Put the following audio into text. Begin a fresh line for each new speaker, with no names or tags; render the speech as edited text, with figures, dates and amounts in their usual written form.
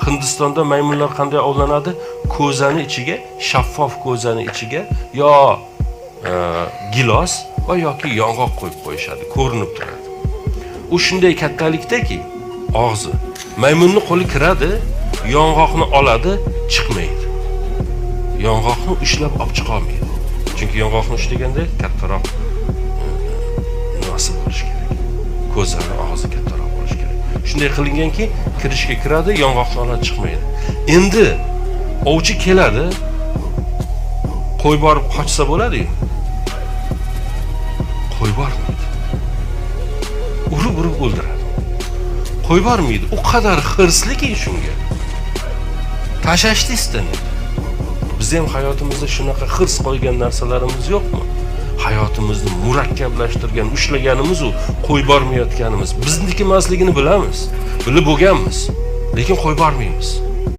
Hindistonda maymunlar qanday ovlanadi? Ko'zani ichiga, shaffof ko'zani ichiga yo gilos va yoki yong'oq qo'yib qo'yishadi, ko'rinib turadi. U shunday kattalikdaki og'zi. Maymunni qo'li kiradi, yong'oqni oladi, chiqmaydi. Yong'oqni ushlab olib chiqa olmaydi. Chunki yong'oqni ushlaganda kattaroq nimasi bo'lishi kerak. Ko'zani og'zi kattaroq bo'lishi kerak. Shunday qilinganki, kirishga kiradi, yong'oqni oladi, chiqmaydi. Endi ovchi keladi, qo'y borib qochsa bo'ladi-yu. Qo'y bormaydi. Urib-urib o'ldiradi. Qo'y bormaydi. U qadar hirsliki shunga. Tashlashni istamaydi. Biz ham hayotimizda shunaqa hirs qo'ygan narsalarimiz yo'qmi? Hayotimizni murakkablashtirgan, ushlaganimiz u qo'y bormayotganimiz. Bizniki emasligini bilamiz. Bilib bo'lganmiz. Lekin qo'y bormaymiz.